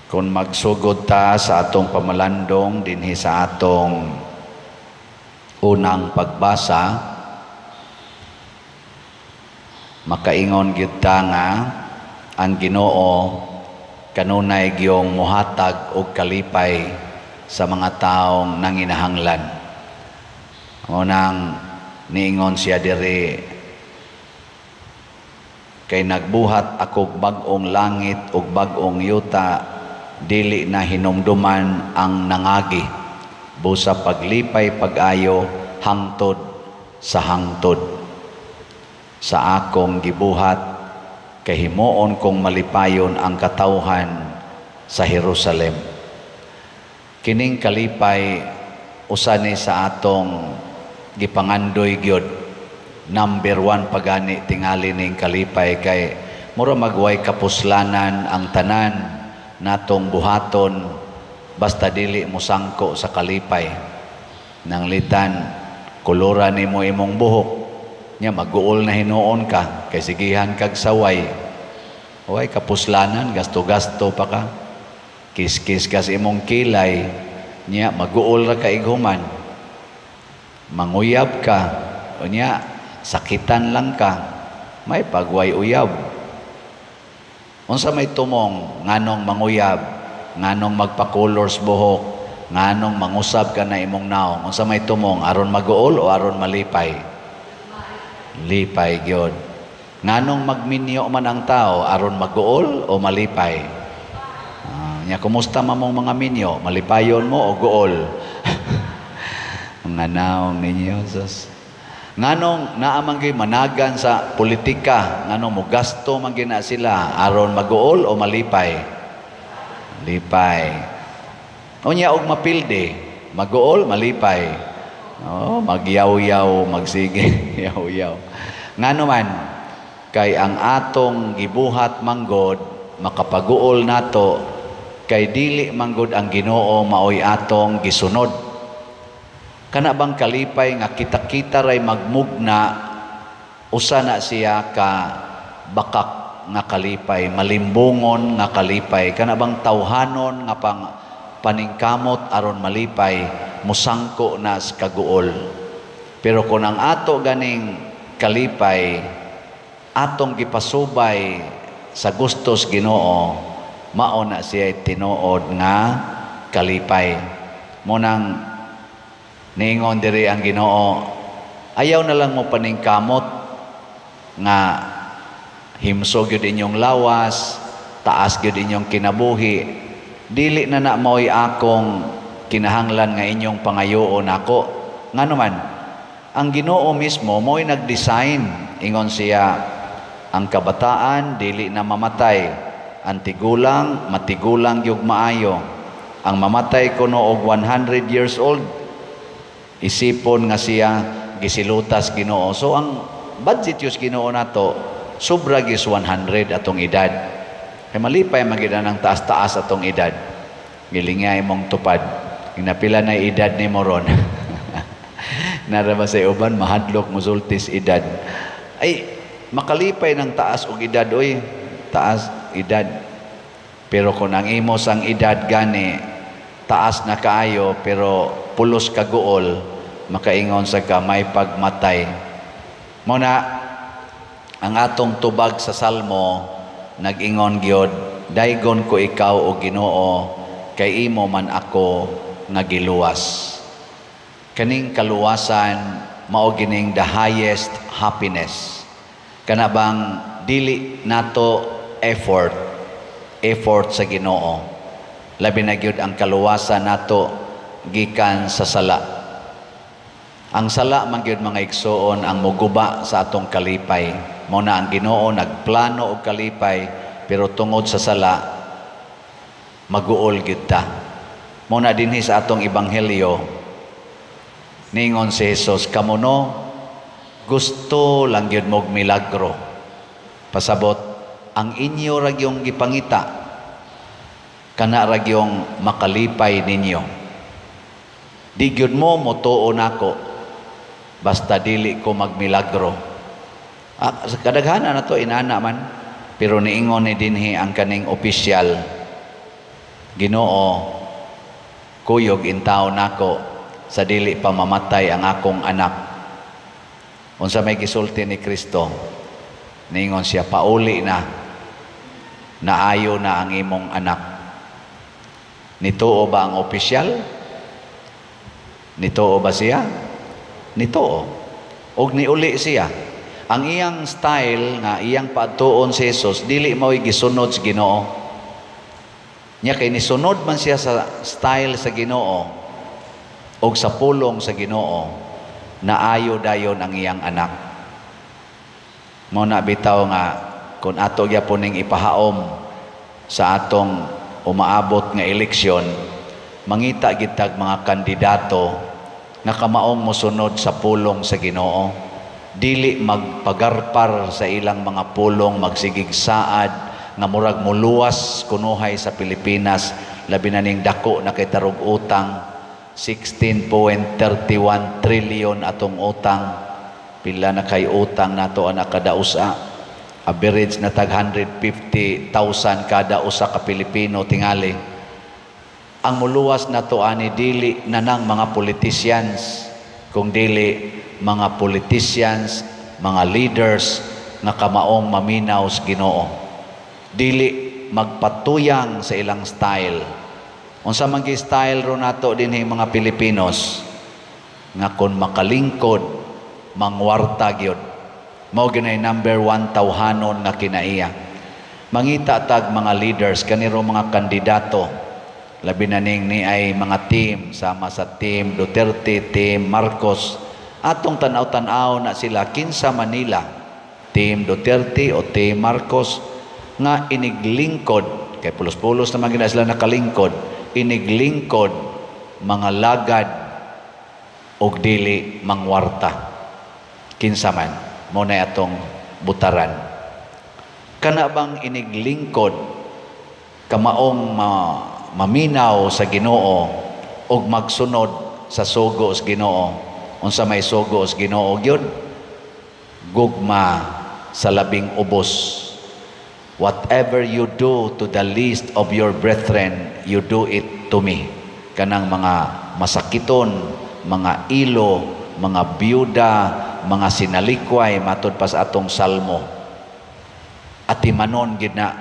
Kung magsugod ta sa atong pamalandong dinhi sa atong unang pagbasa, makaingon gyud ta nga ang Ginoo kanunay gyung mohatag og kalipay sa mga taong nanginahanglan. Unang niingon siya diri, kay nagbuhat akog bag-ong langit ug bag-ong yuta, dili na hinumduman ang nangagi, busa paglipay pag-ayo hangtod sa hangtod. Sa akong gibuhat, kay himuon kong malipayon ang katawhan sa Jerusalem. Kining kalipay usa ni sa atong gipangandoy gyud. Number one pagani tingali ning kalipay, kay mura magway kapuslanan ang tanan natong buhaton basta dili mosangko sa kalipay. Nanglitan kolora nimo imong buhok nya, maguol na hinuon ka kay sigihan kag saway. Way kapuslanan, gasto-gasto pa ka. Kiskis ka sa imong kilay nya, maguol ra ka ighuman. Manguyab ka unya, sakitan lang ka, may pagway uyab. Unsa may tumong nganong manguyab, nganong magpa-colors buhok, nganong mangusab ka na imong naong? Unsa may tumong, aron maguol o aron malipay? Lipay gyud. Nganong magminyo man ang tao, aron maguol o malipay? Nya kumusta man mong mga minyo, malipayon mo o guol? Mga naong ninyo, sus. Nganong naa man gyud managan sa politika, nganong mogasto man gyud na sila, aron maguol o malipay? Lipay. Unya og mapilde, maguol, malipay? Oh, magyaw-yaw, magsige, yaw-yaw. Ngano man, kay ang atong gibuhat manggod makapaguol nato, kay dili manggod ang Ginoo maoy atong gisunod. Kana bang kalipay nga kita-kita ray magmugna, usa na siya ka bakak nga kalipay, malimbungon nga kalipay. Kana bang tawhanon nga pang paningkamot aron malipay, musangko na sa kaguol. Pero kung ang ato ganing kalipay atong gipasubay sa gustos Ginoo, mao na siya tinuod nga kalipay. Munang niingon diri ang Ginoo, ayaw na lang mo paningkamot nga himsog gyud inyong lawas, taas gyud inyong kinabuhi. Dili na na mao'y akong kinahanglan nga inyong pangayoon ako. Ngano man, ang Ginoo mismo mo'y nag-design. Ingon siya, ang kabataan dili na mamatay, ang tigulang matigulang gyud maayo. Ang mamatay kuno og 100 years old, isipon nga siya gisilutas Ginoo. So ang budget yus Ginoo nato sobra gis 100 atong edad. Kay malipay man gyud ang taas-taas atong edad. Gilingay mong tupad. Ginapila na edad nimo ron. Nara ba sa uban mahadlok musultis edad. Ay makalipay ng taas og edad oy, taas edad. Pero kung ang imo sang edad gani taas na kaayo pero pulos kaguol, makaingon sa ka may pagmatay. Muna ang atong tubag sa Salmo nag-ingon gyud, daygon ko ikaw o Ginoo, kay imo man ako nga giluwas. Kaning kaluwasan mao gining the highest happiness. Kana bang dili nato effort, effort sa Ginoo. Labi na gyud ang kaluwasan nato gikan sa sala. Ang sala man gyud, mga igsoon, ang moguba sa atong kalipay. Mao na ang Ginoo nagplano og kalipay, pero tungod sa sala maguol gyud ta. Mao na dinhi sa atong ebanghelyo ningon si Jesus, kamuno gusto lang gyud mog milagro. Pasabot ang inyo ra gyung gipangita, kana ra gyung makalipay ninyo. Di gyud mo motuo nako basta dili ko magmilagro. Sa kadaghanan na to inana man, pero niingon ni dinhi ang kaning opisyal, "Ginoo, kuyog intaw nako sa dili pa mamatay ang akong anak." Unsa may gisulti ni Kristo? Ningon siya, "Pauli na, naayo na ang imong anak." Nituo ba ang opisyal? Nituo ba siya? Nituo. Og niuli siya. Ang iyang style nga iyang paadtuon si Jesus, dili mao'y gisunod sa Ginoo. Nya kay nisunod man siya sa style sa Ginoo og sa pulong sa Ginoo, naayo dayon ang iyang anak. Mao na bitaw nga kung ato gyapon ning ipahaom sa atong umaabot nga eleksyon, mangita gitag mga kandidato nga kamaong mosunod sa pulong sa Ginoo, dili magpagarpar sa ilang mga pulong, magsigig saad nga murag muluwas kunuhay sa Pilipinas, labi na ning dako na kay tarog utang, 16.31 trillion atong utang. Pila na kay utang nato ana kada usa? Average na tag 150,000 kada usa ka Pilipino tingali. Ang muluwas nato ani, dili na nang mga politicians, kung dili mga politicians, mga leaders nga kamaong maminaw sa Ginoo, dili magpatuyang sa ilang style. Unsa man gi style ro nato dinhi, mga Pilipinos, nga kon makalingkod, mangwarta gyud? Mao gyud number one tawhanon nga kinaiya. Mangita tag mga leaders kaniro, mga kandidato, labi na ning ni ay mga team sama sa Team Duterte, Team Marcos. Atong tan-aw-tan-aw na sila, kinsa Manila, Team Duterte o Team Marcos, nga iniglingkod, kay pulos-pulos naman gina sila nakalingkod, iniglingkod mga lagad og dili mangwarta. Kinsa man mo na atong butaran? Kana bang iniglingkod, kamaong maminaw sa Ginoo og magsunod sa sugo sa Ginoo? Unsa may sugo sa Ginoo gyud? Gugma sa labing ubos. "Whatever you do to the least of your brethren, you do it to me." Kanang mga masakiton, mga ilo, mga byuda, mga sinalikway, matud pa sa atong salmo. Atimanon gid na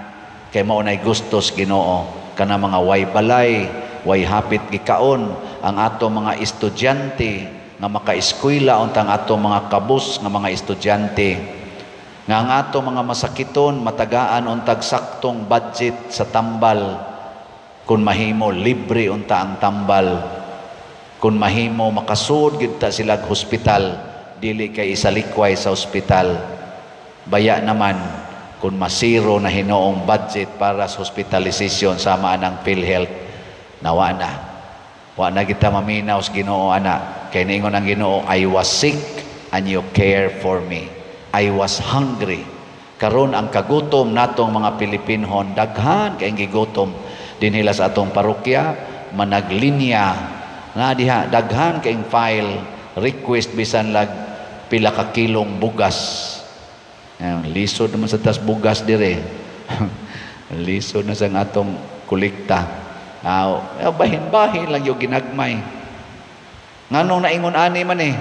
kay mao nay gusto sa Ginoo. Kana mga way balay, way hapit gikaon, ang ato mga estudyante nga makaeskwela untang ato mga kabus nga mga estudyante, nga ang ato mga masakiton matagaan untag saktong budget sa tambal, kung mahimo libre unta ang tambal, kung mahimo makasud gid ta sila hospital, dili kay isalikway sa ospital. Baya naman kung masiro na hinoong budget para sa hospitalization sama anang PhilHealth, nawa na wa na kita maminaw sa Ginoo ana, kay niingon ang Ginoo, "I was sick and you care for me. I was hungry." Karon ang kagutom natong mga Pilipinhon, daghan kay gigutom dinhila sa atong parokya, managlinya na diha, daghan kay file request bisan lag pila ka kilong bugas. Ayan, lisod naman sa tas bugas dire. Lisod na sa atong kolekta. Aw, bahin-bahin lang yung ginagmay. Nganong naingon ani man eh?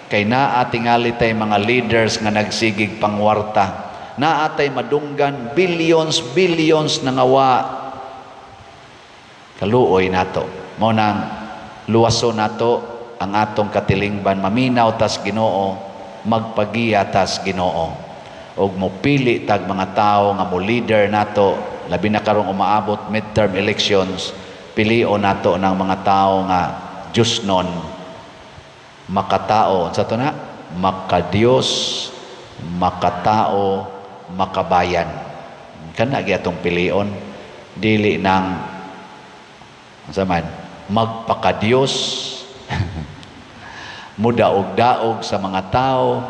Kay naa tingali tay mga leaders nga nagsigig pangwarta. Naa tay madunggan billions, billions na ngawa. Kaluoy nato. Mao nang luwaso nato ang atong katilingban, maminaw tas Ginoo, magpagiya tas Ginoo. Og mopili tag mga tawo nga mo leader nato, labi na karong umaabot midterm elections, pilion nato ng mga tawo nga Diyosnon, makatao sa to na, makadiyos, makatao, makabayan. Kana gyatong pilion, dili nang unsa man magpakadiyos, mudaog-daog sa mga tao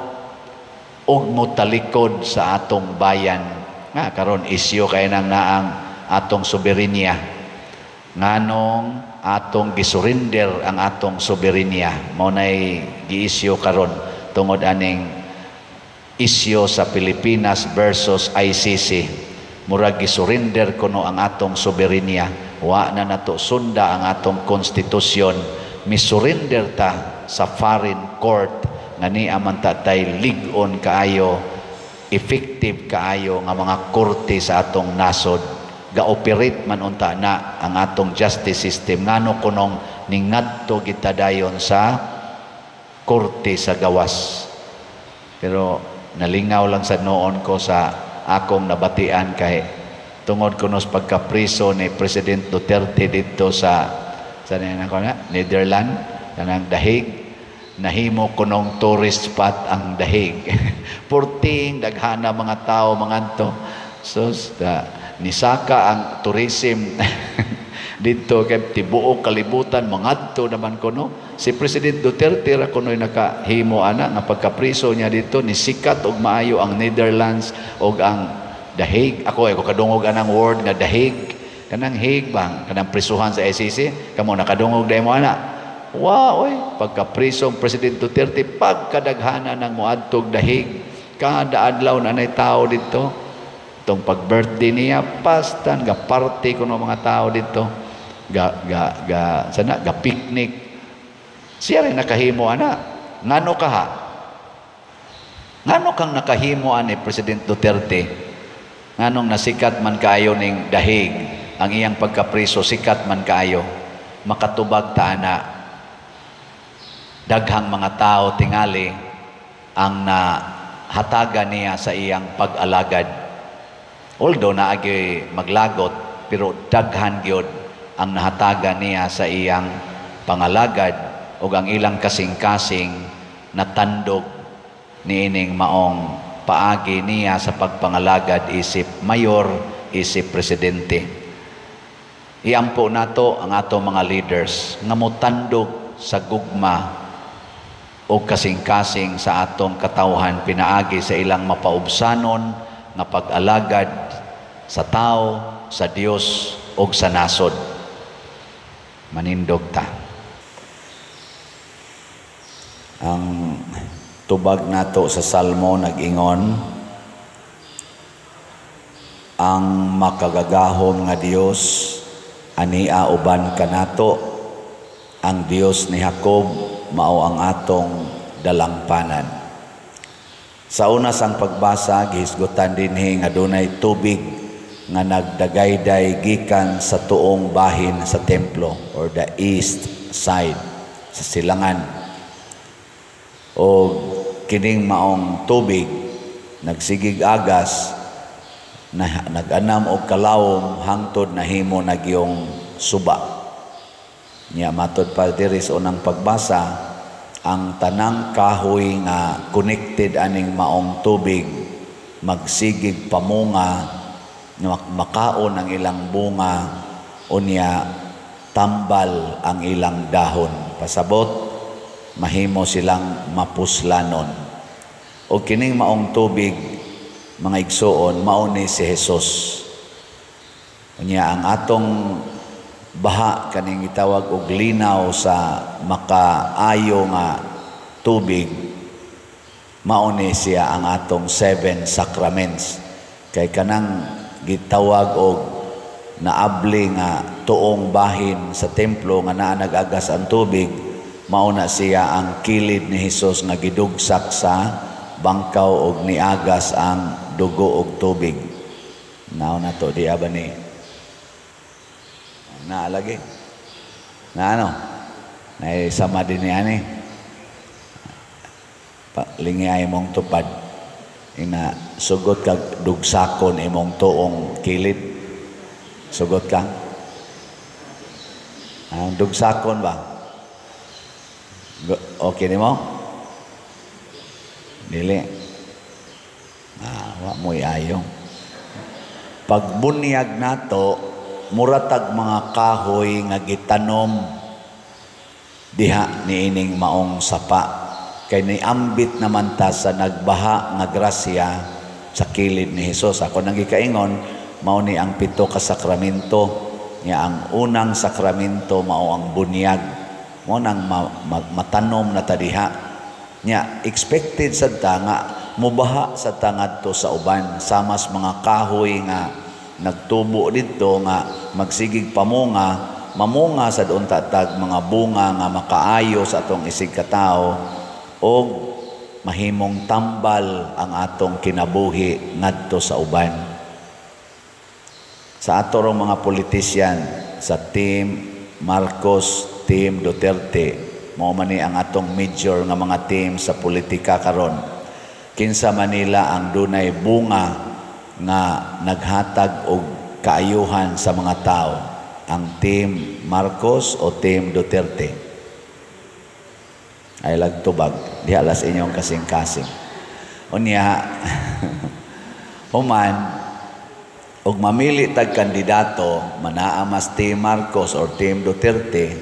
ug motalikod sa atong bayan. Nga karon isyu kay nang naang atong soberenya. Nganong atong gisurrender ang atong soberenya? Mao nay giisyu karon tungod aning isyu sa Pilipinas versus ICC. Murag gisurrender kuno ang atong soberenya. Wa na nato sunda ang atong konstitusyon, misurrender ta sa foreign court nga niya man ta tay lig-on kaayo, effective kaayo nga mga korte sa atong nasod. Ga-operate man unta na ang atong justice system, ngano kunong ningadto kita dayon sa korte sa gawas? Pero nalingaw lang sa noon ko sa akong nabatian kay tungod kuno sa pagkapriso ni President Duterte didto sa na na Netherlands, kanang The Hague, nahimo kunong tourist spot ang The Hague. Purting daghana mga tao mangadto. So da, nisaka ang tourism didto kay tibuok kalibutan mangadto naman kuno. Si President Duterte ra kuno'y nakahimo ana nga pagkapriso niya didto, nisikat og maayo ang Netherlands og ang The Hague. Ako ay ko kadungog anang word nga The Hague, kanang Hague bang kanang prisuhan sa ICC. Kamo, nakadungog dai mo ana? Wow, oy, pagkapriso ang President Duterte, pagkadaghana ng moadtog The Hague, kada adlaw na nay tao didto. Itong pag-birthday niya, pastan, ga party kuno mga tao didto. Ga, ga, ga, sana, ga picnic. Siya rin nakahimo ana. Ngano ka ha? Ngano kang nakahimo ani President Duterte? Nganong nasikat man kaayo ning The Hague, ang iyang pagkapriso sikat man kaayo? Makatubag ta ana, daghang mga tao tingali ang nahatagan niya sa iyang pag-alagad. Although naagi maglagot, pero daghan gyud ang nahatagan niya sa iyang pangalagad ug ang ilang kasing-kasing natandog niining maong paagi niya sa pagpangalagad isip mayor, isip presidente. Iampo nato ang ato mga leaders nga motandog sa gugma o kasing-kasing sa atong katawhan pinaagi sa ilang mapaubsanon nga pag-alagad sa tao, sa Dios ug sa nasod. Manindog ta. Ang tubag nato sa Salmo nag-ingon, ang makagagahom nga Dios ania uban kanato, ang Dios ni Jacob mao ang atong dalangpanan. Sa una sang pagbasa, gihisgutan dinhi nga dunay tubig nga nagdagayday gikan sa tuong bahin sa templo or the east side sa silangan. O kining maong tubig nagsigig agas na nag-anam og kalawom hangtod nahimo nagyong suba. Nya matod pa diri sa unang pagbasa, ang tanang kahoy nga connected aning maong tubig magsigig pamunga, makaon ang ilang bunga, unya tambal ang ilang dahon. Pasabot, mahimo silang mapuslanon. O kining maong tubig, mga igsuon, mao ni si Jesus. Unya ang atong baha kaning gitawag og linaw sa makaayo nga tubig, mao ni siya ang atong 7 sacraments. Kay kanang gitawag og naabli nga tuong bahin sa templo nga naa nag-agas ang tubig, mao na siya ang kilid ni Hesus nga gidugsak sa bangkaw og niagas ang dugo og tubig. Nao na to di ba ni? Naalagi. Na ano? Naisama din ni ani. Lingi ay mong tupad. Ina sugot kag dugsakon imong tuong kilid. Sugot ka? Ang dugsakon ba? Okay nimo? Dili. Wa mo'y ayo. Pagbunyag nato, muratag mga kahoy nga gitanom diha niining maong sapa. Kay niambit naman ta sa nagbaha nga grasya sa kilid ni Hesus. Ako nang gikaingon, mao ni ang 7 ka sakramento. Nya ang unang sakramento mao ang bunyag. Mao nang matanom na ta diha. Nya expected sad ta nga mubaha sa ta ngadto sa uban, samas mga kahoy nga nagtubo didto nga magsigig pamunga, mamunga sad unta tag mga bunga nga makaayo sa atong isig katawo og mahimong tambal ang atong kinabuhi ngadto sa uban. Sa ato rong mga politisyan, sa Team Marcos, Team Duterte, mao man ni ang atong major nga mga team sa politika karon. Kinsa Manila ang dunay bunga nga naghatag og kaayuhan sa mga tao, ang Team Marcos o Team Duterte? Ay lagtubag, diha las inyong kasing-kasing. Unya, human, og mamili tag kandidato, manaa mas Team Marcos or Team Duterte,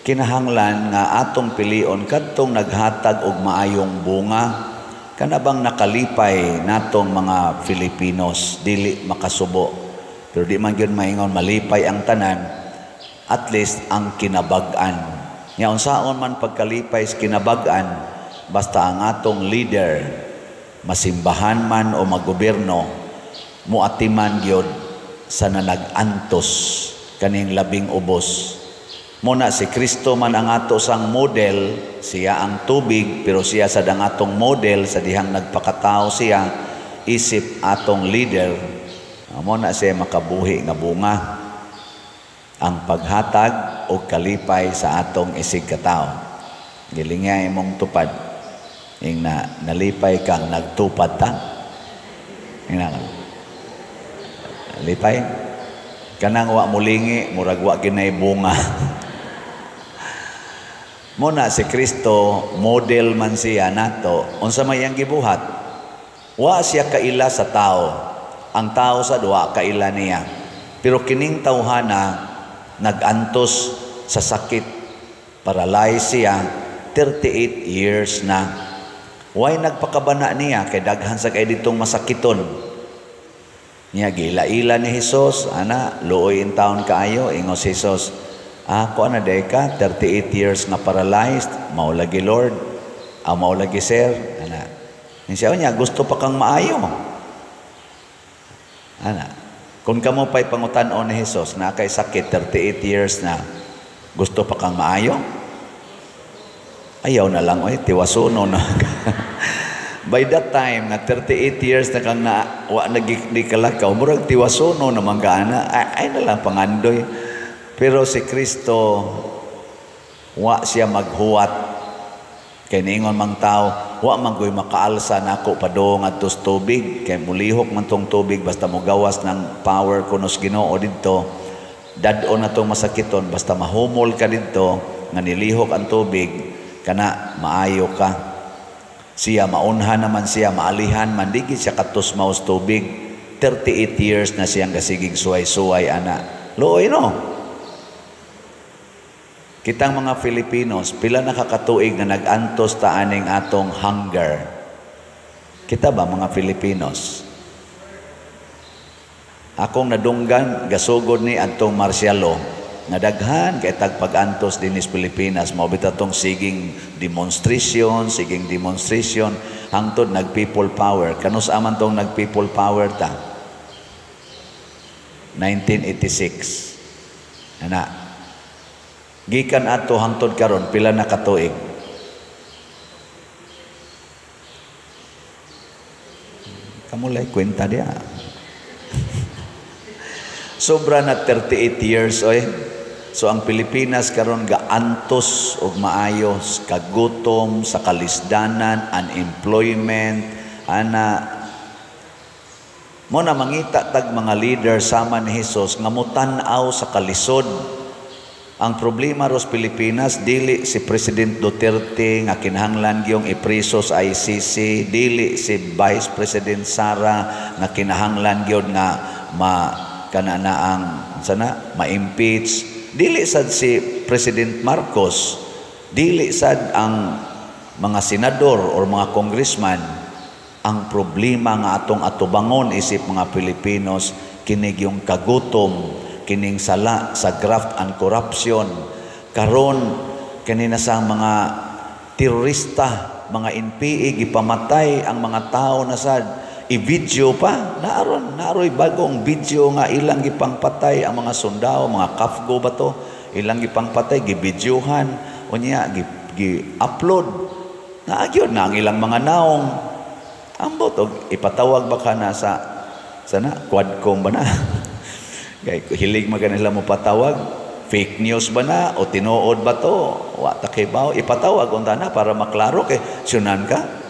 kinahanglan nga atong pilion kadtong naghatag og maayong bunga, kana bang nakalipay natong mga Filipinos, dili makasubo. Pero di man gyud maingon malipay ang tanan, at least ang kinabag-an. Nya unsaon man pagkalipay sa kinabag-an, basta ang atong leader masimbahan man o magobyerno, muatiman gyud sa nanag-antos kaning labing ubos. Muna si Kristo man ang ato sang model, siya ang tubig, pero siya sad ang atong model sa dihang nagpakatao siya isip atong leader. Mo na siya makabuhi nga bunga ang paghatag og kalipay sa atong isig katawo. Gilingay imong tupad. Ing na nalipay kang nagtupad ta. Ing na lipay kanang wa mulingi, murag wa ginay bunga. Muna si Kristo model man siya nato. Unsa may iyang gibuhat? Wa siya kaila sa tao. Ang tao sa duwa kaila niya. Pero kining tawhana nagantos sa sakit, paralyzed siya 38 years na. Why nagpakabana niya kay daghan sa kay ditong masakiton? Niya giila-ila ni Hesus, ana luoy in taon kaayo, ingos Hesus, ako ana day ka 38 years nga paralyzed, mao lagi Lord, mao lagi Sir, ana. Niya niya gusto pa kang maayo. Ana, kung kamo pa'y pangutan-on ni Hesus na kay sakit 38 years na, gusto pa kang maayo? Ayaw na lang, oy, tiwasuno na. By that time nga 38 years na kang na wa nagdi kalakaw, murag tiwasuno naman ka ana, ay na lang pangandoy. Pero si Kristo wa siya maghuwat. Kay niingon mang tao, wa man ko'y makaalsa nako padung adto sa tubig, kay mulihok man tong tubig basta mogawas ng power kunos Ginoo didto. Dad-on na tong masakiton basta mahumol ka didto nga nilihok ang tubig kana maayo ka. Siya maunhan naman siya, maalihan man, di gid siya katusmaw sa tubig. 38 years na siyang gasigig suway-suway ana. Luoy no. Kitang mga Filipinos, pila nakakatuig na nag-antos ta aning atong hunger. Kita ba mga Filipinos? Akong nadunggan, gasugod ni atong martial law, nga daghan kay tag pag-antos dinhi sa Pilipinas, mao bitaw tong siging demonstration hangtod nag people power. Kanus aman tong nag people power ta? 1986. Ana. Gikan ato hangtod karon pila na katuig? Kamulay kwenta diya. Sobra na 38 years oy. So ang Pilipinas karon gaantos og maayos kagutom sa kalisdanan, unemployment, ana. Mo na mangita tag mga leader sama ni Hesus nga motan-aw sa kalisod. Ang problema ros Pilipinas dili si President Duterte nga kinahanglan gyung ipreso sa ICC, dili si Vice President Sara nga kinahanglan gyud nga ma kana na ang sana ma-impeach, dili sad si President Marcos, dili sad ang mga senador or mga congressman. Ang problema nga atong atubangon isip mga Pilipinos kini yung kagutom, kining sala sa graft and corruption. Karon kanina sa mga terorista, mga NPA gipamatay ang mga tao na sad. I-video pa naaron, naaroy bagong video nga ilang gipangpatay ang mga sundao, mga CAFGU ba to, ilang gipangpatay, gibidyohan unya gi-upload naa gyud na ang ilang mga naong. Ambot og ipatawag ba ka na sa sana Quadcom ba na, kay hilig man kanila mo patawag. Fake news ba na o tinuod ba to, wa ta kibaw. Ipatawag unta na para maklaro, kay sunan ka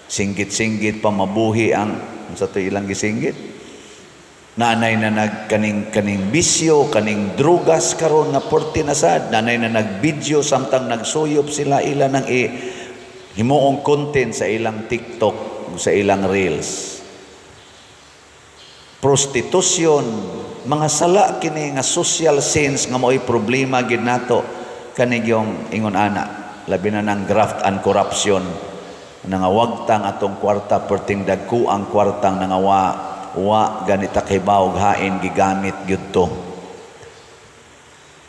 singgit-singgit pa mabuhi ang sa to ilang gisinggit. Nanay na nag kaning kaning bisyo, kaning drugas karon nga porte na sad, nanay na nag-video samtang nagsuyop sila, ila nang i himuong content sa ilang TikTok, sa ilang Reels. Prostitution, mga sala kini nga social sins nga mao'y problema gid nato kani yung ingon ana, labi na ng graft and corruption, nangawagtang atong kwarta, perting dagko ang kwartang nangawa, wa ganita kibaw hain gigamit gyud to.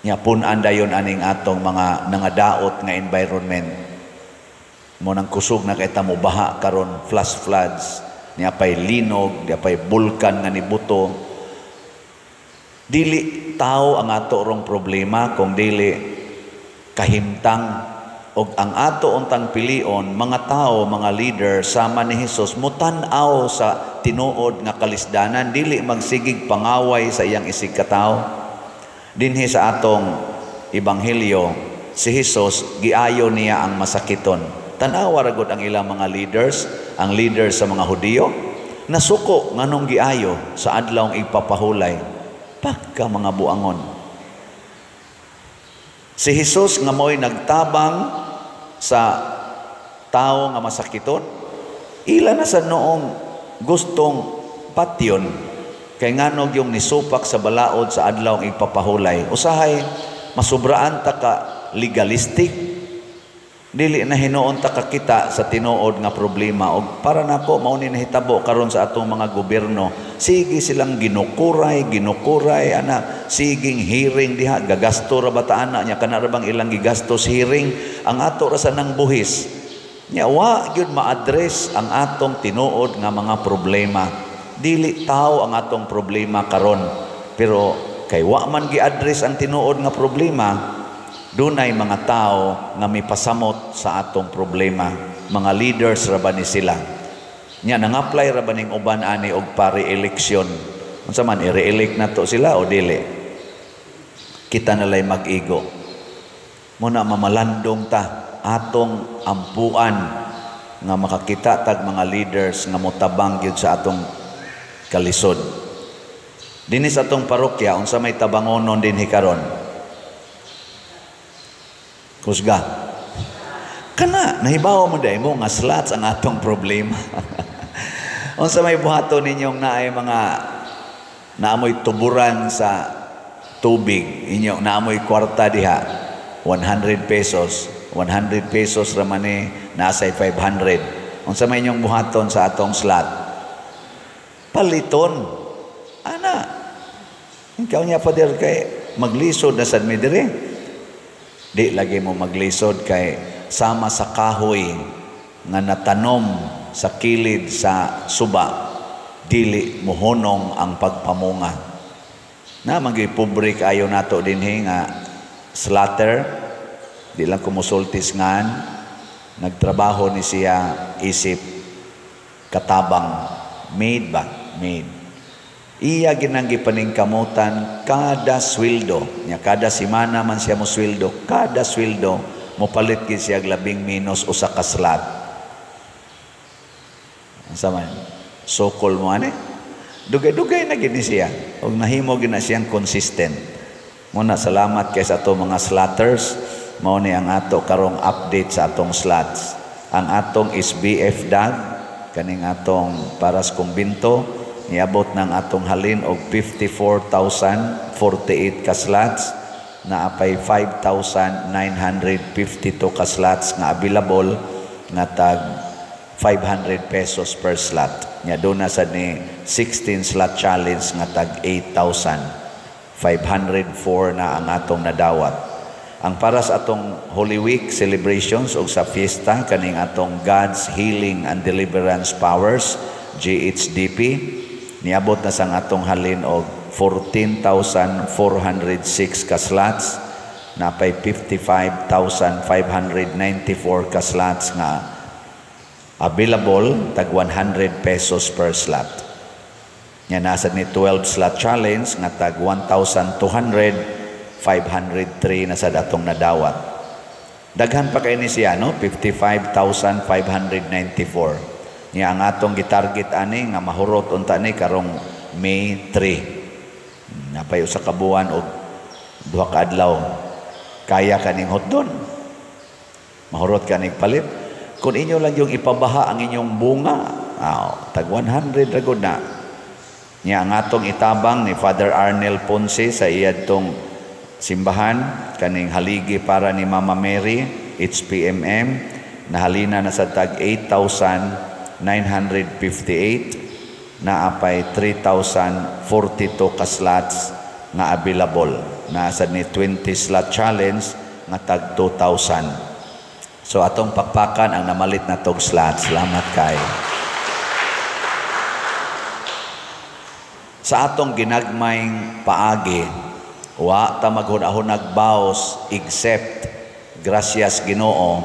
Nya pun-an dayon aning atong mga nangadaot nga environment mo nang kusog na kay mo baha karon, flash floods niya, pay linog niya, pay bulkan nga nibuto. Dili tao ang ato rong problema kung dili kahimtang, og ang ato untang pilion mga tao, mga leader sama ni Hesus, mutan-aw sa tinuod nga kalisdanan, dili magsigig pangaway sa iyang isig katao. Dinhi sa atong ebanghelyo, si Hesus giayo niya ang masakiton. Tan-awa ra gud ang ilang mga leaders, ang leaders sa mga Hudiyo, nasuko nganong giayo sa adlawng igpapahulay. Pagka mga buangon. Si Hesus nga mo'y nagtabang sa tao nga masakiton, ila na sa noong gustong patyon, kay nganog yung nisupak sa balaod sa adlawng igpapahulay. Usahay masubraan ta ka legalistic, dili na hinuon ta kakita sa tinuod nga problema. Og para nako, mao ni nahitabo karon sa atong mga gobyerno. Sige silang ginukuray, ginukuray ana, siging hearing diha, gagasto ra ba ta ana nya, kana ra bang ilang gigastos hearing, ang ato ra sa nang buhis. Nya wa gyud ma-address ang atong tinuod nga mga problema. Dili tao ang atong problema karon, pero kay wa man gi-address ang tinuod nga problema, dunay mga tao nga mipasamot sa atong problema. Mga leaders ra ba ni sila. Nya nang-apply ra ba ning uban ani og pare-eleksyon? Unsa man, i-re-elect nato sila o dili? Kita nalay mag-igo. Muna mamalandong ta atong ampuan nga makakita tag mga leaders nga motabang gyud sa atong kalisod. Dinhi sa atong parokya, unsa may tabangonon dinhi karon? Kusga. Kana, nahibaw mo dahil mo nga slots ang atong problema. Unsa may buhaton ninyong naay mga naamoy tuburan sa tubig, inyo naamoy kwarta diha, 100 pesos, 100 pesos ra man ni, nasa 500. Unsa may inyong buhaton sa atong slot? Paliton. Ana. Ikaw niya, Father, kay maglisod na sad mi diri. Di lagi mo maglisod kay sama sa kahoy nga natanom sa kilid sa suba, dili mohonong ang pagpamunga. Na magi pobre kaayo nato dinhi nga slatter, di lang kumusultis ngan, nagtrabaho ni siya isip katabang, maid ba? Maid. Iya ginang gipaningkamutan kada sweldo nya, kada semana man siya mo sweldo, kada sweldo mopalit gid siya labing minus usa ka slot. Unsa man sokol mo ani, dugay-dugay na gid ni siya og nahimo gid na siyang consistent. Muna salamat kay sa ato mga slotters. Mao ni ang ato karong update sa atong slots. Ang atong SBF dag kaning atong para sa kumbinto, niabot ng atong halin og 54,048 ka slots, na apay 5,952 ka slots nga available nga tag 500 pesos per slot. Nya doon na sad ni 16 slot challenge nga tag 8,504 na ang atong nadawat. Ang para sa atong Holy Week celebrations o sa fiesta kaning atong God's Healing and Deliverance Powers, GHDP. Niabot na sang atong halin og 14,406 ka slots, napay 55,594 ka slots nga available, tag 100 pesos per slot. Nya nasa ni 12 slot challenge nga tag 1,200, 503 na sa datong nadawat. Daghan pa kay ni siya, no? 55,594. Nya ang atong gitarget ani nga mahurot unta ni karong May 3. Napay usa ka buwan og 2 ka adlaw. Kaya kaning hotdon. Mahurot kaning palit. Kung inyo lang yung ipabaha ang inyong bunga, tag 100 ra gud na. Nya ang atong itabang ni Father Arnel Ponce sa iyadtong simbahan kaning haligi para ni Mama Mary HPMM, nahalina na sa tag 8,958, naapay 3,042 ka slots nga available. Naa sad ni 20 slot challenge nga tag 2,000. So atong pakpakan ang namalit na tog slots. Salamat kay. Sa atong ginagmayng paagi, wa ta maghunahunag baos except gracias Ginoo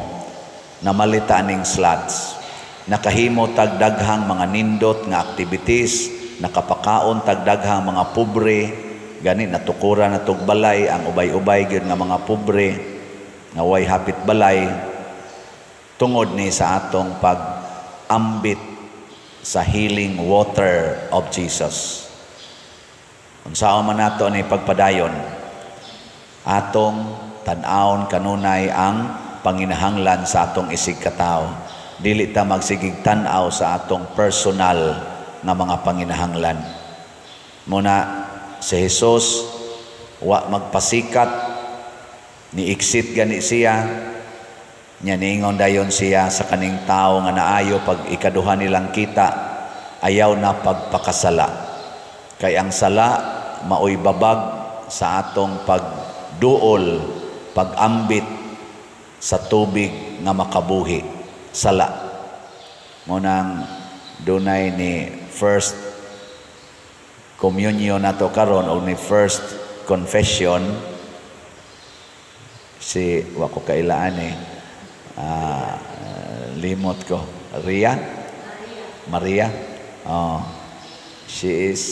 namalita ning slots. Nakahimo tag daghang mga nindot nga activities, nakapakaon tag daghang mga pobre, gani natukuran na tog balay ang ubay-ubay gyud nga mga pobre nga way hapit balay, tungod ni sa atong pag-ambit sa healing water of Jesus. Unsaon man nato ni pagpadayon, atong tan-awon kanunay ang panginahanglan sa atong isig katawo. Dili ta magsigig tan-aw sa atong personal nga mga panginahanglan. Muna si Jesus wa magpasikat, ni exit gani siya, nya niingon dayon siya sa kaning tawo nga naayo pag ikaduha nilang kita, ayaw na pagpakasala. Kay ang sala maoy babag sa atong pagduol, pag-ambit sa tubig nga makabuhi. Sala. Munang dunay ni first communion nato karon o ni first confession si wa ko kailaan eh. Limot ko. Ria? Maria? Oh. She is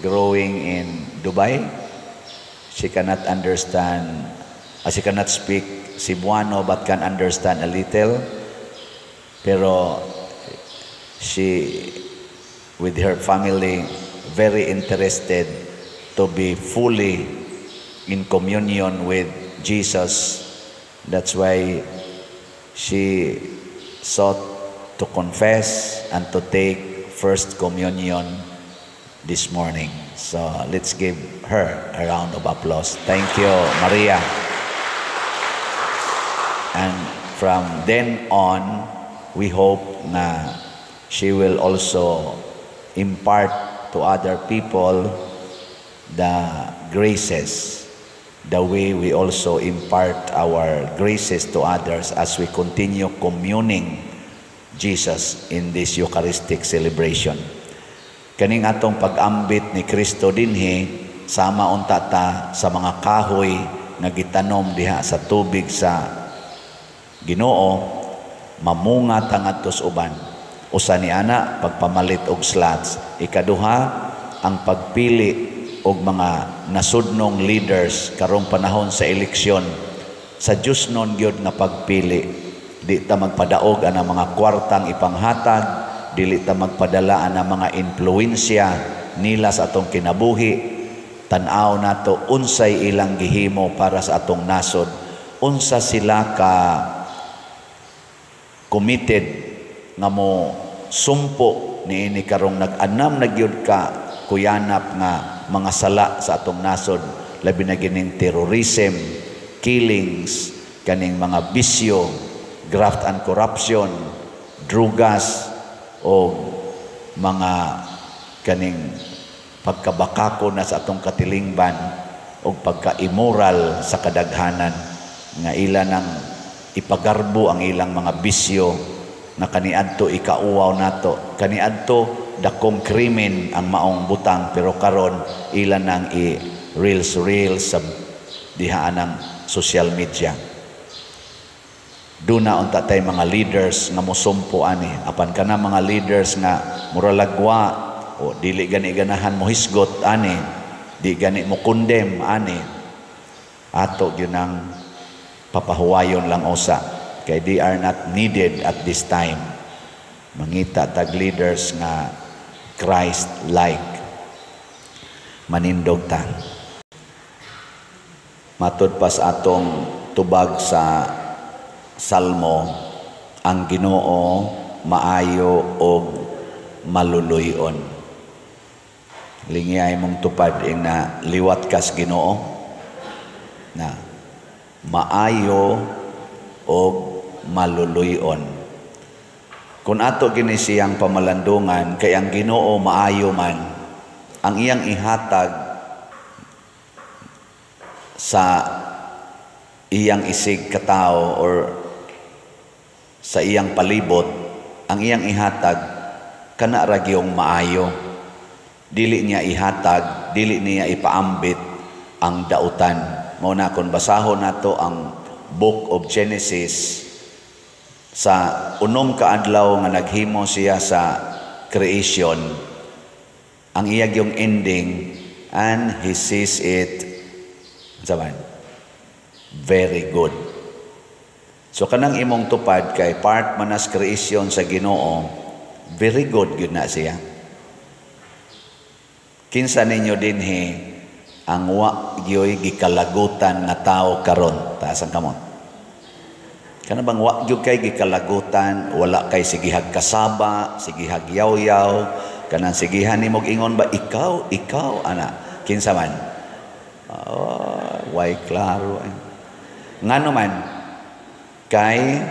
growing in Dubai. She cannot understand, she cannot speak Cebuano but can understand a little. Pero she, with her family, very interested to be fully in communion with Jesus. That's why she sought to confess and to take first communion this morning. So let's give her a round of applause. Thank you, Maria. And from then on, we hope na she will also impart to other people the graces, the way we also impart our graces to others as we continue communing Jesus in this Eucharistic celebration. Kaning atong pag-ambit ni Kristo dinhi, sama unta ta sa mga kahoy nga gitanom diha sa tubig sa Ginoo, mamunga ta ngadto sa uban. Usa ni ana, pagpamalit og slots. Ikaduha, ang pagpili og mga nasudnong leaders karong panahon sa eleksyon. Sa Diyos nun gyud nga pagpili. Di ta magpadaog ana mga kwartang ipanghatag, dili ta magpadala ana mga impluwensya nila sa atong kinabuhi. Tan-aw nato unsay ilang gihimo para sa atong nasod, unsa sila ka committed nga mo sumpo niini karong nag-anam na gyud ka kuyanap nga mga sala sa atong nasod, labi na gining terrorism, killings, kaning mga bisyo, graft and corruption, drugas o mga kaning pagkabakako na sa atong katilingban o pagka-immoral sa kadaghanan nga ila nang ipagarbo ang ilang mga bisyo Na kaniadto ikauwaw nato, kaniadto dakong krimen ang maong butang, pero karon ila nang i reels reels sa dihaan ng social media. Duna unta tay mga leaders nga mosumpo ani, apan kana mga leaders nga muralagwa o dili gani ganahan mohisgot ani, di gani mo condemn ani, ato gyud ang papahuwayon lang usa kay they are not needed at this time. Mangita tag leaders nga Christ-like. Manindog ta. Matud pa sa atong tubag sa Salmo, ang Ginoo maayo og maluluy-on. Lingiyay mong tupad ing na liwat kas Ginoo na maayo og maluluy-on. Kung ato gini siyang pamalandungan kay ang Ginoo maayo man, ang iyang ihatag sa iyang isig katao or sa iyang palibot, ang iyang ihatag kana ra gyung maayo. Dili niya ihatag, dili niya ipaambit ang dautan. Mao na kung basahon nato ang Book of Genesis, sa unom ka adlaw nga naghimo siya sa creation, ang iya gyung ending, "And he sees it," saban, "very good." So kanang imong tupad kay part man as creation sa Ginoo, very good gyud na siya. Kinsa ninyo dinhi ang wa gyoy gikalagutan nga tao karon? Taas ang kamot. Kana bang wa gyud kay gikalagutan, wala kay sigihag kasaba, sigihag yaw-yaw, kanang sigihan nimog ingon ba, "Ikaw, ikaw," ana? Kinsa man? Oh, way klaro. Ngano man? Kay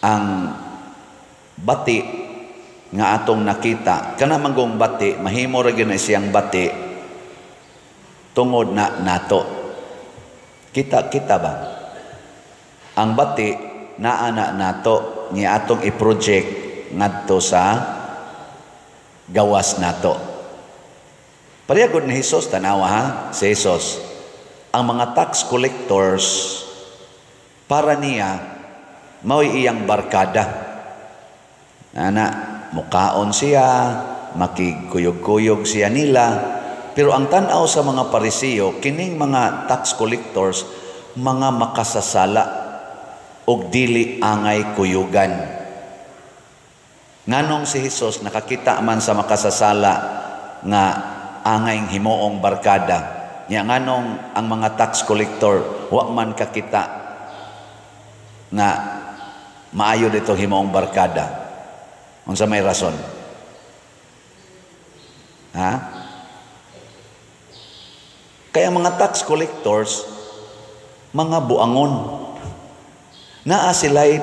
ang bati nga atong nakita, kana manggong bati, mahimo ra gyud na siyang bati tungod na nato. Kita kita ba? Ang bati naa na nato ni atong i-project ngadto sa gawas nato. Pareha gud ni Jesus, tanawa ha, si Jesus. Ang mga tax collectors para niya mao'y iyang barkada. Ana, mukaon siya, makigkuyog-kuyog siya nila. Pero ang tan-aw sa mga Parisiyo, kining mga tax collectors, mga makasasala og dili angay kuyugan. Nganong si Jesus nakakita man sa makasasala nga angay himuong barkada, nya nganong ang mga tax collector wa man kakita nga maayo dito himuong barkada? Unsa may rason? Ha? Kaya mga tax collectors, mga buangon. Naa sila'y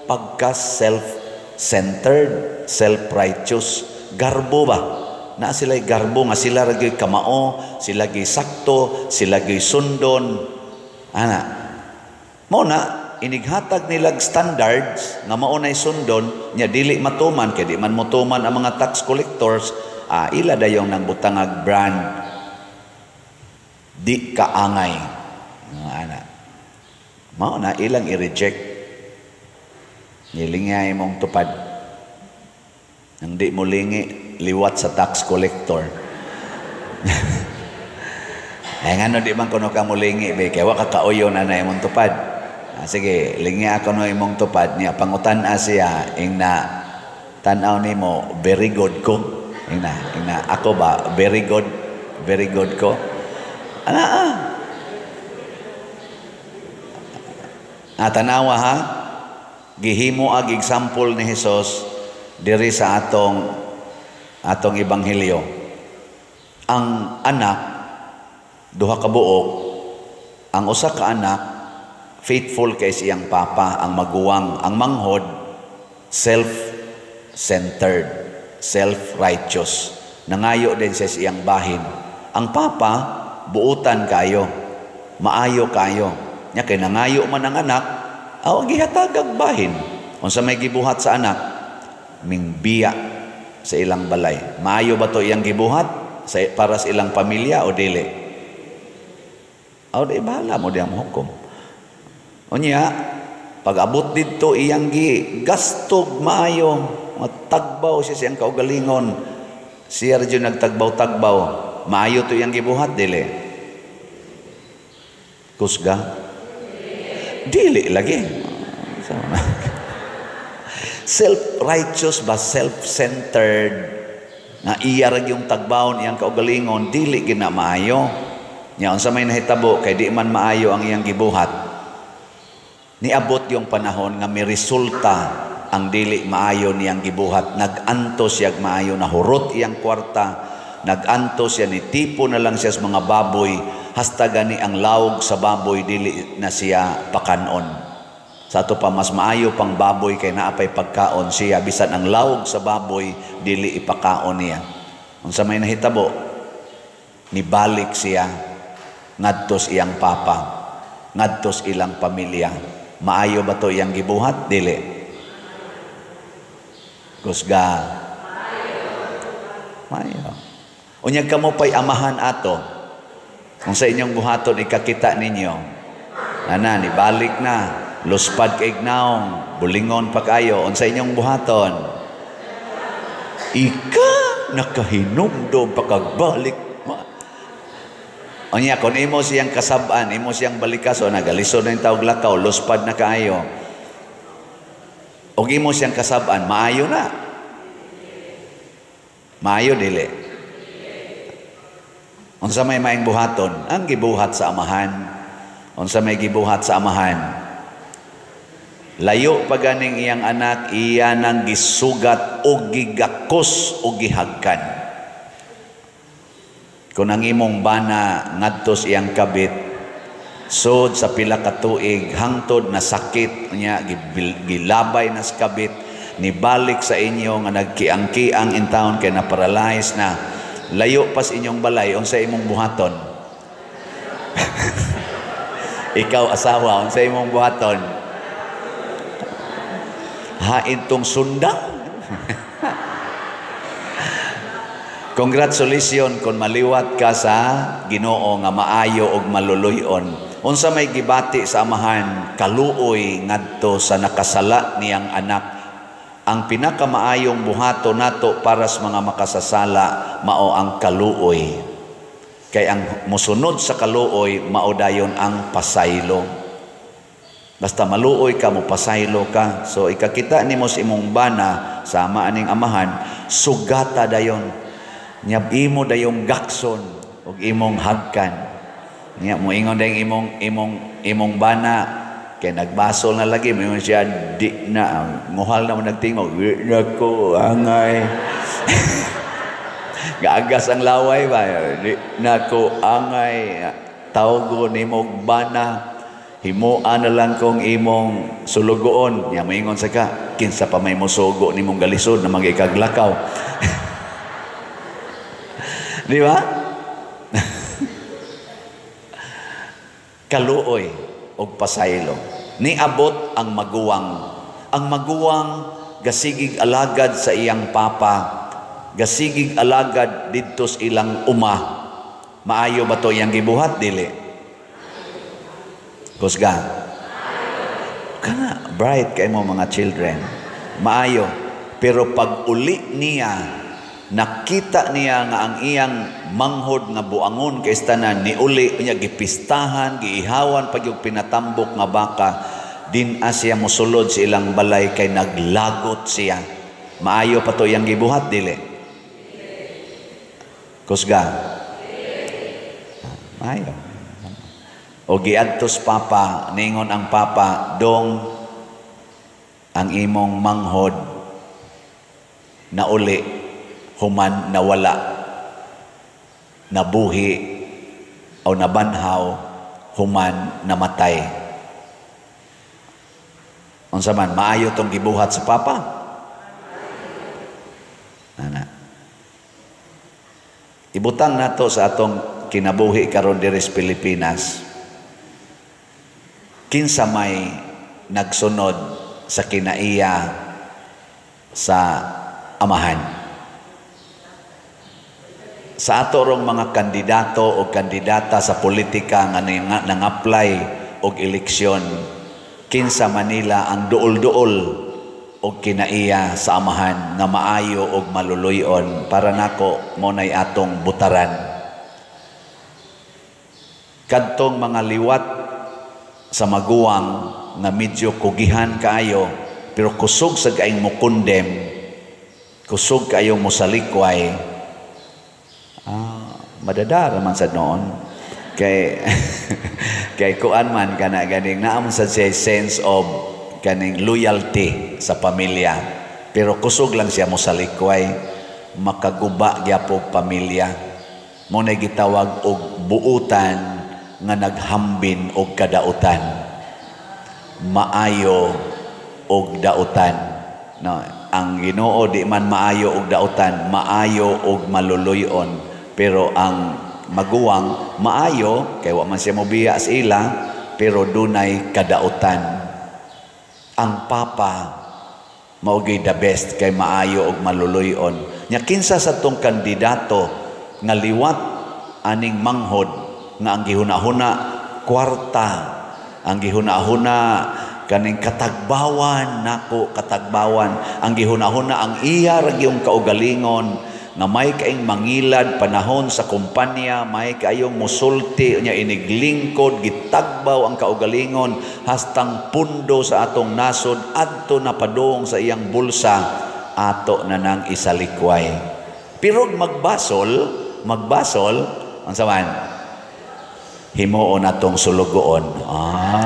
pagka self-centered, self-righteous. Garbo ba? Naa sila'y garbo nga sila ra gyud kamao, sila gyud sakto, sila gyud sundon. Ana. Mao na inighatag nilag standards nga mao nay sundon nya dili matuman kay di man motuman ang mga tax collectors, ila dayong nang butangag brand di kaangay. Ana. Mao na ilang i-reject. Nilingay mong tupad. Nang di mo lingi, liwat sa tax collector. Ay, ngano di man kuno ka molingi be, kay wa ka kauyo na na imong tupad. Ah, sige, lingi ako no imong tupad niya, pangutan-a siya ing na tan-aw nimo, "Very good ko." Ing na ako ba, "Very good, very good ko." Ana ah. Ah, tanawa ha. Gihimo ag example ni Hesus diri sa atong atong ebanghelyo. Ang anak duha ka buok, ang usa ka anak faithful kay siyang papa, ang maguwang, ang manghod self-centered, self-righteous. Nangayo din sa siyang bahin. Ang papa buutan kayo, maayo kayo. Nya kay nangayo man ang anak, aw gihatag ang bahin. Unsa may gibuhat sa anak? Mingbiya sa ilang balay. Maayo ba to iyang gibuhat sa, para sa ilang pamilya o dili? O di bahala mo diyang hukom. Unya, pag abot didto, iyang gi gastog maayo, matagbaw siya siyang kaugalingon. Siya ra nagtagbaw-tagbaw. Maayo to iyang gibuhat, dili? Kusga? Dili lagi. Self-righteous ba, self-centered, nga iya ra yung tagbawon iyang kaugalingon, dili gina maayo. Nya unsa may nahitabo kay di man maayo ang iyang gibuhat? Niabot yung panahon nga may resulta ang dili maayo niyang gibuhat. Nag-antos siya maayo, nahurot iyang kwarta, nag-antos siya, ni tipo na lang siya sa mga baboy, hasta gani ang lawog sa baboy dili na siya pakanon. Sa ato pa, mas maayo pang baboy kay naapay pagkaon siya, bisan ang lawog sa baboy dili ipakaon niya. Unsa may nahitabo? Nibalik siya ngadtos iyang papa, ngadtos ilang pamilya. Maayo ba to iyang gibuhat? Dili? Kusga? Maayo. Unya kamo pay amahan ato. Kung sa inyong buhaton ikakita ninyo, ana nibalik na, luspad kay naong, bulingon pa kayo, unsa inyong buhaton? Ika nakahinumdom pakagbalik. Unya kung imo siyang kasab-an, imo siyang balikaso, nagalisod na yung tawag lakaw, luspad na kaayo. Og imo siyang kasab-an, maayo na? Maayo, dili? Unsa may maing buhaton? Ang gibuhat sa amahan. Unsa may gibuhat sa amahan? Layo pa ganing iyang anak, iya nang gisugat o gigakos o gihagkan. Kung ang imong bana ngadtos iyang kabit, sod sa pila ka tuig, hangtod na sakit niya, gilabay na sa kabit, nibalik sa inyo nga nagkiang-kiang in town kay na-paralyze na, layo pas inyong balay, unsa imong buhaton? Ikaw asawa, unsa imong buhaton? Hain tong sundang. Congratulations kung maliwat ka sa Ginoo nga maayo og maluluy-on. Unsa may gibati sa amahan? Kaluoy ngadto sa nakasala niyang anak. Ang pinakamaayong buhato nato para sa mga makasasala mao ang kaluoy. Kay ang mosunod sa kaluoy mao dayon ang pasaylo. Basta maluoy ka, mopasaylo ka. So ikakita nimo sa imong bana sama aning amahan, sugata dayon. Nyab imo dayong gakson og imong hagkan. Nya moingon dayong imong imong imong bana kay nagbasol na lagi, moingon siya di na nguhal na mo nagtingog, di na ko angay. Gaagas ang laway ba, di na ko angay. Tawgo nimo bana, himuan na lang kong imong sulugoon. Nya moingon sa ka, kinsa pa may mosugo nimong galisod na magikaglakaw. Di ba? Kaluoy og pasaylo. Niabot ang maguwang. Ang maguwang gasigig alagad sa iyang papa, gasigig alagad didto sa ilang uma. Maayo ba to iyang gibuhat? Dili? Kusga? Kana bright kay mo mga children. Maayo. Pero pag uli niya, nakita niya nga ang iyang manghod nga buangon kay tanan niuli niya, gipistahan, giihawan pag yung pinatambok nga baka, din siya mosulod sa ilang balay kay naglagot siya. Maayo pa to iyang gibuhat? Dili? Kusga? Maayo. O giadtos papa, ningon ang papa, dong ang imong manghod nauli human nawala, nabuhi o nabanhaw human namatay. Unsa man maayo tong gibuhat sa papa? Ana. Ibutang nato sa atong kinabuhi karon diri sa Pilipinas. Kinsa may nagsunod sa kinaiya sa Amahan. Sa ato rong mga kandidato o kandidata sa politika nga nang-apply og eleksyon, kinsa Manila ang duol-duol og kinaiya sa Amahan nga maayo og maluluy-on, para nako mo nay atong butaran. Kadtong mga liwat sa maguwang nga medyo kugihan kaayo pero kusog sa kaing mo condemn, kusog kaayong mosalikway, madadara man sa noon kay kay kuan man kana ganing naa man sa siya sense of kaning loyalty sa pamilya, pero kusog lang siya mosalikway, makaguba gyapon pamilya. Mo na gitawag og buutan nga naghambin og kadautan, maayo og dautan. No, ang Ginoo di man maayo og dautan, maayo og maluluy-on, pero ang maguwang maayo kay wa man siya mobiya sa ila, pero dunay kadautan. Ang papa mao gyud the best kay maayo og maluluy-on. Nya kinsa sa tong kandidato nga liwat aning manghod nga ang gihuna-huna kwarta, ang gihuna-huna kaning katagbawan nako, katagbawan, ang gihuna-huna ang iya ra gyung kaugalingon nga may kaing mangilad panahon sa kumpanya, may kaayong musulti nya iniglingkod, gitagbaw ang kaugalingon hastang pundo sa atong nasod adto na padung sa iyang bulsa, ato na nang isalikway. Pero magbasol, magbasol unsa man, himuon atong sulugoon.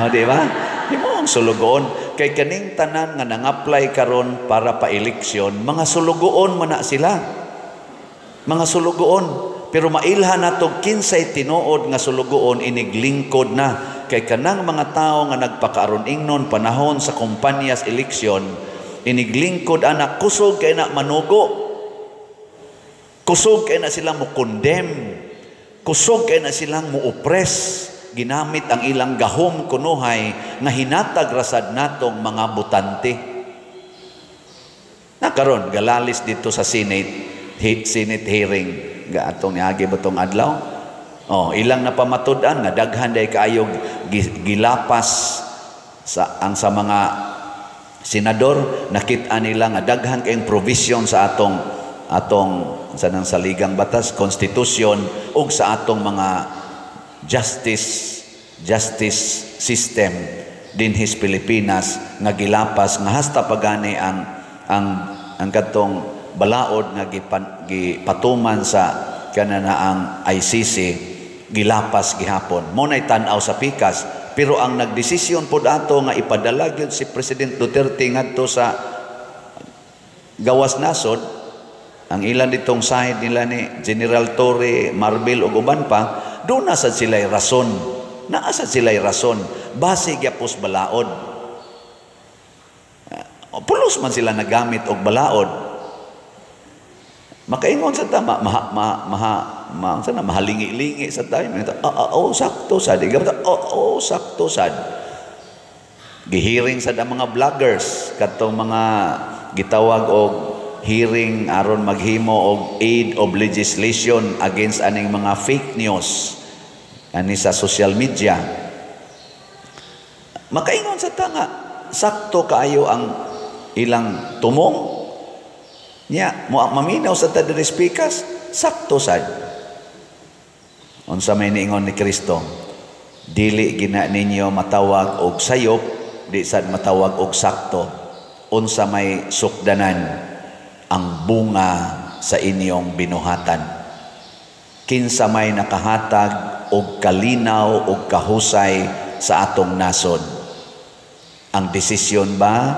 Di ba? Himuon sulugoon kay kaning tanan nga nang-apply karon para pa eleksyon, mga sulugoon man na sila. Mga sulugoon, pero mailhan nato kinsay tinuod nga sulugoon iniglingkod na kay kanang mga tawo nga nagpakaaron ingnon panahon sa kumpanyas eleksyon, iniglingkod ana, kusog kay na manugo. Kusog kay na sila mo condemn. Kusog kay na silang mo-oppress. Ginamit ang ilang gahom kunuhay nga hinatag rasad natong mga butante. Nakaron galalis dito sa Senate, Senate hearing ga atong niagi batong adlaw. Oh, ilang napamatud-an nga daghan day kaayo gilapas sa ang sa mga senador, nakit-an nila nga daghan kayong provision sa atong atong sa nang saligang batas, konstitusyon ug sa atong mga justice system dinhis Pilipinas nga gilapas nga hasta pagani ang katong balaod nga gipatuman sa kanana ang ICC gilapas gihapon. Mo nay tan-aw sa pikas, pero ang nagdesisyon pod ato nga ipadala gyud si President Duterte ngadto sa gawas nasod, ang ilan ditong side nila ni General Torre, Marbil ug uban pa, doon na sad sila'y rason. Naa sad sila'y rason. Base gyapos balaod. Pulos man sila nagamit og balaod. Makaingon sa tama, maha, maha, maha, ma, sana, mahalingi-lingi sa tayo. Oh, sakto sad. Oh, sakto sad. Gihiring sad ang mga vloggers, katong mga gitawag og hearing aron maghimo og aid of legislation against aning mga fake news ani sa social media. Makaingon sa tanga, sakto kaayo ang ilang tumong. Nya, mo maminaw sa ta diri speakers, sakto sad. Unsa may niingon ni Kristo? Dili gina ninyo matawag og sayop, di sad matawag og sakto. Unsa may sukdanan ang bunga sa inyong binuhatan. Kinsa may nakahatag og kalinaw og kahusay sa atong nasod? Ang desisyon ba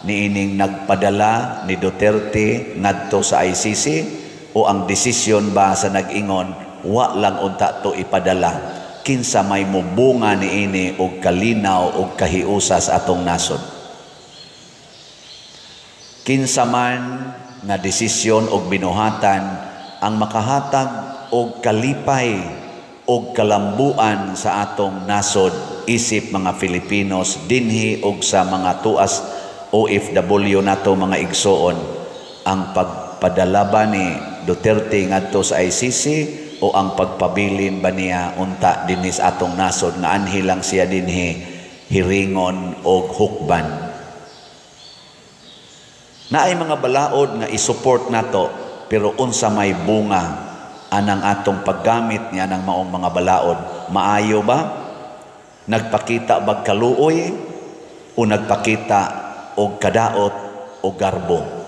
niining nagpadala ni Duterte ngadto sa ICC o ang desisyon ba sa nag-ingon wa lang unta to ipadala? Kinsa may mubunga niini og kalinaw og kahiusa sa atong nasod? Kinsa man nga desisyon og binuhatan ang makahatag og kalipay og kalambuan sa atong nasod isip mga Filipinos dinhi og sa mga tuas OFW nato, mga igsoon, ang pagpadala ba ni Duterte ngadto sa ICC o ang pagpabilin ba niya unta dinhi sa atong nasod nga anhi lang siya dinhi hiringon og hukban? Naay mga balaod nga i-support nato, pero unsa may bunga anang atong paggamit niya ng maong mga balaod? Maayo ba? Nagpakita bag kaluoy o nagpakita og kadaot o garbo?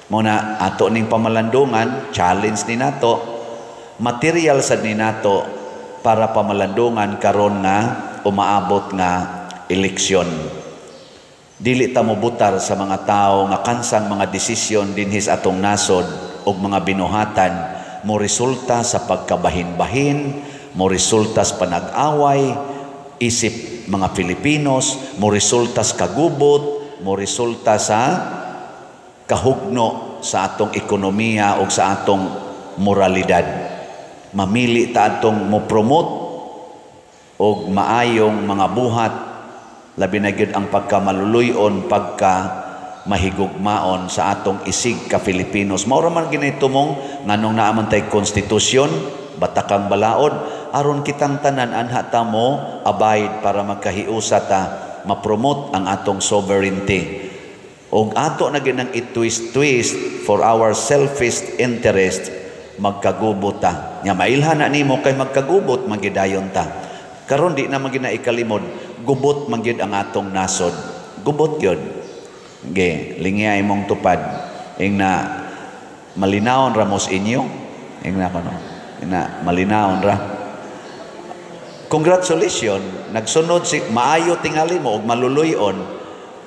Mao na ato ning pamalandungan, challenge ni nato, material sad ni nato para pamalandungan karon nga umaabot nga eleksyon. Dili ta mobutar sa mga tao nga kansang mga desisyon dinhi sa atong nasod og mga binuhatan mo resulta sa pagkabahin-bahin, mo resulta sa panag-away isip mga Filipinos, mo resulta sa kagubot, mo resulta sa kahugno sa atong ekonomiya o sa atong moralidad. Mamili ta atong mo promote og maayong mga buhat, labi na gyud ang pagkamaluluyon, pagka mahigugmaon sa atong isig ka Filipinos. Mao ra man ginay tumong nganong naa man tay konstitusyon, batakang balaod, aron kitang tanan anha ta mo abide para magkahiusa ta, ma-promote ang atong sovereignty. Og ato na ginang i-twist-twist for our selfish interest, magkagubot ta. Nya mailhan na nimo kay magkagubot magidayon ta. Karon di na man gina ikalimod, gubot man gyud ang atong nasod. Gubot gyud. Ge, lingya imong tupad. Ing na malinawon ra mos inyo. Ing na kono. Ing na malinawon ra. Congratulations, nagsunod si maayo tingali mo og maluluyon,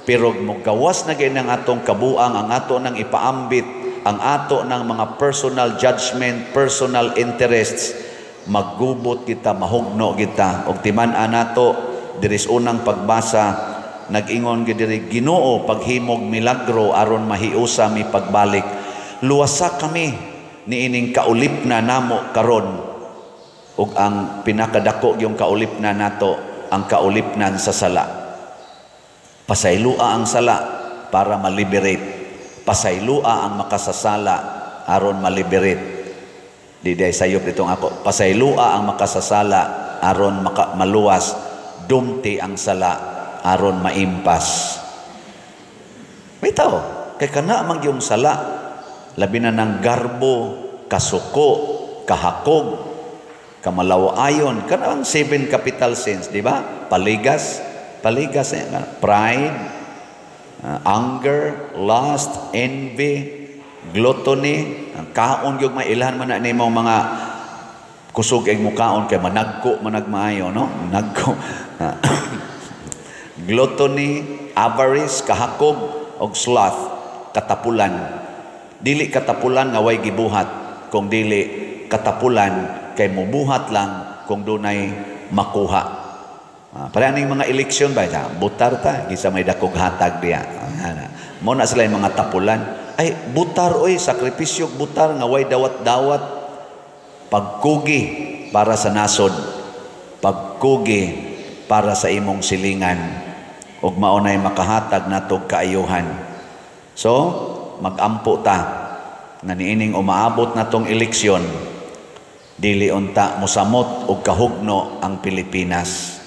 pero mogawas na gyud ang atong kabuang, ang ato nang ipaambit, ang ato ng mga personal judgment, personal interests, maggubot kita, mahugno kita. Og timan-an nato diri sa unang pagbasa, nag-ingon gid diri, "Ginoo, paghimog milagro aron mahiusa mi pagbalik. Luwasa kami niining kaulipna namo karon." Ug ang pinakadako yung kaulipna nato, ang kaulipnan sa sala. Pasaylua ang sala para ma-liberate. Pasaylua ang makasasala aron ma-liberate. Di day sayop ditong ako. Pasaylua ang makasasala aron maluwas. Dumti ang sala aron maimpas. Bitaw, kay kana man yung sala, labi na ng garbo, kasuko, kahakog, kamalawayon, kanang seven capital sins, di ba? Paligas, paligas, eh, pride, anger, lust, envy, gluttony, ang kaon yung mailhan man na nimo mga kusog ay mukaon kay managko managmaayo, no? Managko. Gluttony, avarice, kahakog, og sloth, katapulan. Dili katapulan nga way gibuhat, kung dili katapulan kay mubuhat lang kung dunay makuha. Para aning mga eleksyon ba, butar ta, kinsa may dakog hatag diya. Mo na sila yung mga tapulan. Ay, butar oy, sakripisyo butar nga way dawat-dawat. Pagkugi para sa nasod, pagkugi para sa imong silingan, ug mao nay makahatag natog kaayuhan. So, magampo ta nga niining umaabot natong eleksyon, dili unta mosamot og kahugno ang Pilipinas.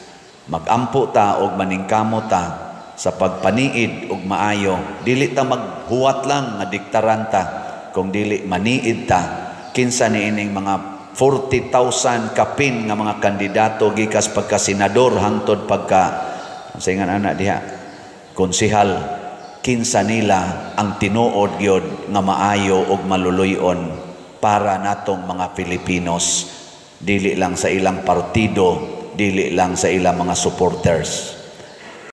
Magampo ta og maningkamo ta sa pagpaniid og maayo. Dili ta maghuwat lang nga diktaran ta, kung dili maniid ta kinsa niining mga 40,000 kapin nga mga kandidato gikas pagka senador hangtod pagka sa ingan ana diha konsehal, kinsa nila ang tinuod gyud nga maayo og maluluy-on para natong mga Filipinos, dili lang sa ilang partido, dili lang sa ilang mga supporters.